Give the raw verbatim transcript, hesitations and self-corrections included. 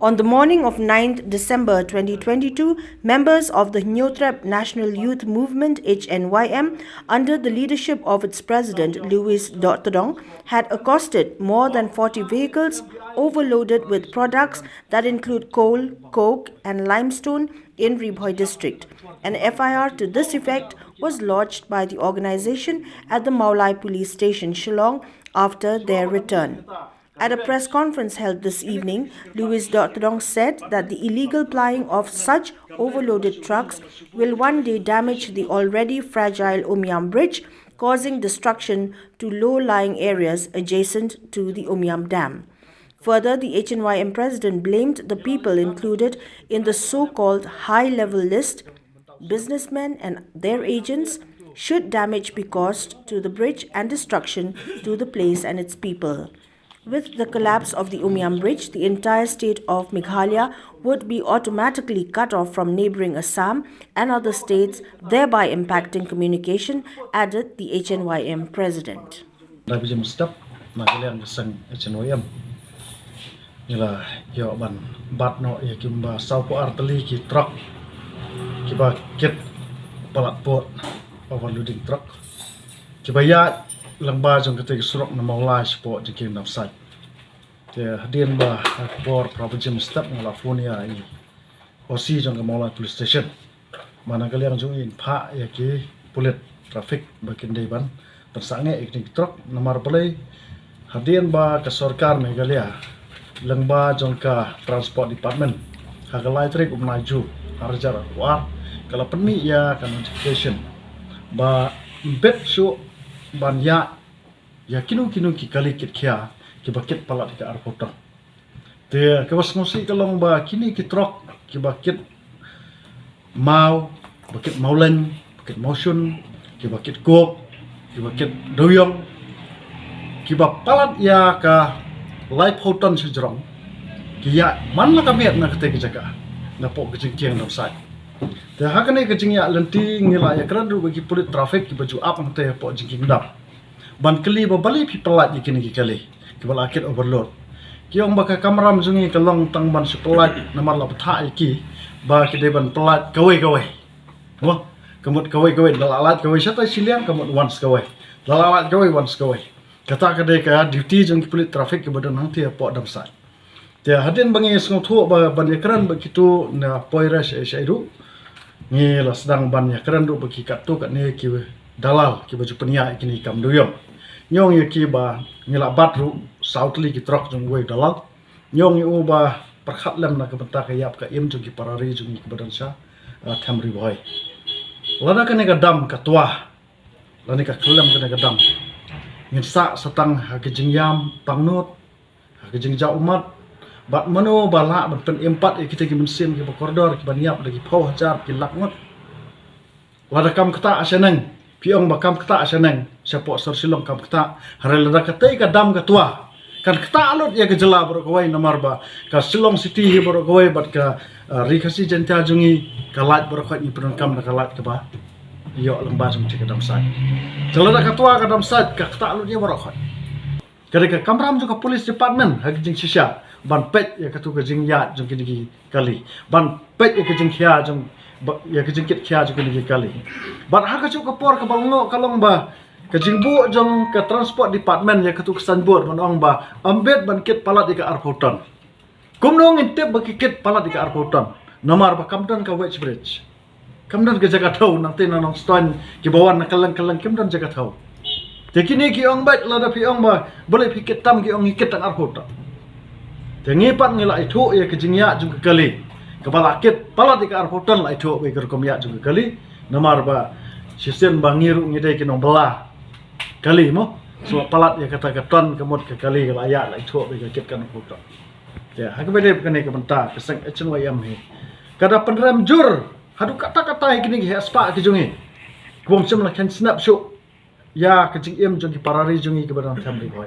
On the morning of ninth December twenty twenty-two, members of the Hynñiewtrep National Youth Movement, H N Y M, under the leadership of its president Louis Dotdong, had accosted more than forty vehicles overloaded with products that include coal, coke, and limestone in Ri Bhoi district. An F I R to this effect was lodged by the organization at the Mawlai Police Station, Shillong, after their return. At a press conference held this evening, Louis Dotdong said that the illegal plying of such overloaded trucks will one day damage the already fragile Umiam Bridge, causing destruction to low-lying areas adjacent to the Umiam Dam. Further, the H N Y M president blamed the people included in the so-called high-level list, businessmen and their agents, should damage be caused to the bridge and destruction to the place and its people. With the collapse of the Umiam Bridge, the entire state of Meghalaya would be automatically cut off from neighboring Assam and other states, thereby impacting communication, added the H N Y M president. Dai bijim step na ka liang ka seng H N Y M. Ngi la ïoh ban bat noh ïa ki ba saw phew ar tylli ki truck kiba kit palat port, overloading truck, kiba ïaid lyngba jong kata ka surok na Mawlai shapoh jong ki Kingdom Site. Te hadien ba ha ka por phra bijim step nga la phone ïa i O C jong ka Mawlai Police Station. Ba na ka liang jong i in phah ïa ki pulit traffic ba kin dei ban pynsangeh ïa kine ki truck, namar balei hadien ba ka sorkar Meghalaya lyngba jong ka Transport Department ha ka lai tarik u bnai June ar hajar arphew ar ka la pynmih ïa ka notification ba ym bit shuh ban ïaid ïa kino kino ki kali kit khia kiba kit palat ïa ka arphew ton. Te kaba sngewsih ka long ba kine ki truck kiba kit maw, ba kit mawleng, ba kit mawshun, kiba kit coke, kiba kit dewiong, kiba palat ïa ka laiphew ton shajrong, ki ïaid man la ka miet na kata ka jaka napoh ka jingkieng Kingdom Site. Te ha kane ka jingïaid lynti ngi la ïakren ruh bad ki pulit traffic kiba ju ap hangtei hapoh jingkieng dam ban kylli ba balei phi palat ïa kine ki kali kiba la kit overload. Ki ong ba ka kamram jong ngi ka long tang ban shu palat namar la bthah ïa ki ba ki dei ban palat kawei kawei. Mo, ka mut kawei kawei, la la lait kawei shatai shiliang, ka mut wan sa kawei. La la lait kawei, wan sa kawei. Kata ka dei ka duty jong ki pulit traffic kiba don hangtei hapoh Kingdom Site. Te hadien ba ngi sngewthuh ba ban ïakren bad kito na poi re shaei shaei ruh, ngi la sdang ban ïakren ruh bad ki katto katne ki dalal kiba ju pynïaid ïa kine ki kam dewiong. Ngi ong ïa ki ba ngi la bat ruh saw tylli ki truck jong uwei u dalal. Ngi ong ïa u ba pyrkhat lem na ka bynta ka ïap ka im jong ki para ri jong ngi kiba don sha, ah, them Ri Bhoi. Lada kane ka dam ka twa, lane ka khyllem kane ka dam, ngin sah sa tang ha ka jingïam pangnud, ha ka jingjaw ummat, bad mano ba lah ban pynim pat ïa kita ki mynsiem kiba kordor kiban ïap da ki phew hajar ki lak ngut. Lada kam ktah shaneng, phi ong ba kam ktah shaneng, shapoh sor Shillong kam ktah, hynrei lada katei ka dam ka twa, kan ktah lut ïa ka jylla baroh kawei namar ba ka Shillong City hi baroh kawei bad ka, ah, Ri Khasi Jaintia jong ngi, ka lait baroh khoit ngi pyndonkam da ka lait kaba ïoh lyngba jong kata ka dam site. Te lada ka twa ka dam site ka ktah lut ïa baroh khoit. Ka dei ka kamram jong ka police department ha ka jingshisha ban peit ïa katu ka jingïaid jong kine ki kali, ban peit ïa ka jingkhia jong, ba, ïa ka jingkit khia jong kine ki kali. Bad ha kajuh ka por kaba long ka long ba ka jingbuh jong ka transport department ïa katu ka signboard ban ong ba ym bit ban kit palat ïa ka arphew ton. Kumno ngin tip ba ki kit palat ïa ka arphew ton? Namar ba kam don ka weighbridge. Kam don ka jaka thew, nangta na Nongstoiñ kiba wan na kylleng kylleng kim don jaka thew. Te kine ki ong beit, lada phi ong ba balei phi kit tam, ki ong ngi kit tang arphew ton. Te ngi pat ngi la ithuh ïa ka jingïaid jong ka kali kaba la kit palat ïa ka arphew ton, la ithuh ba ïa ka rukom ïaid jong ka kali. Namar ba shisien ba ngi ruh ngi dei ki nongbylla kali mo. Shuwa palat ïa kata ka ton ka mut ka kali ka la ïaid, la ithuh ba ïa ka kit kan arphew ton. Te ha kaba dei kane ka bynta ka seng H N Y M hi ka da pynrem jur haduh katta katta ïa kine ki heh spah ki jong ngi. Kaba ym shym la kheiñ snep shuh ïa ka jingim jong ki para ri jong ngi kiba dang them Ri Bhoi.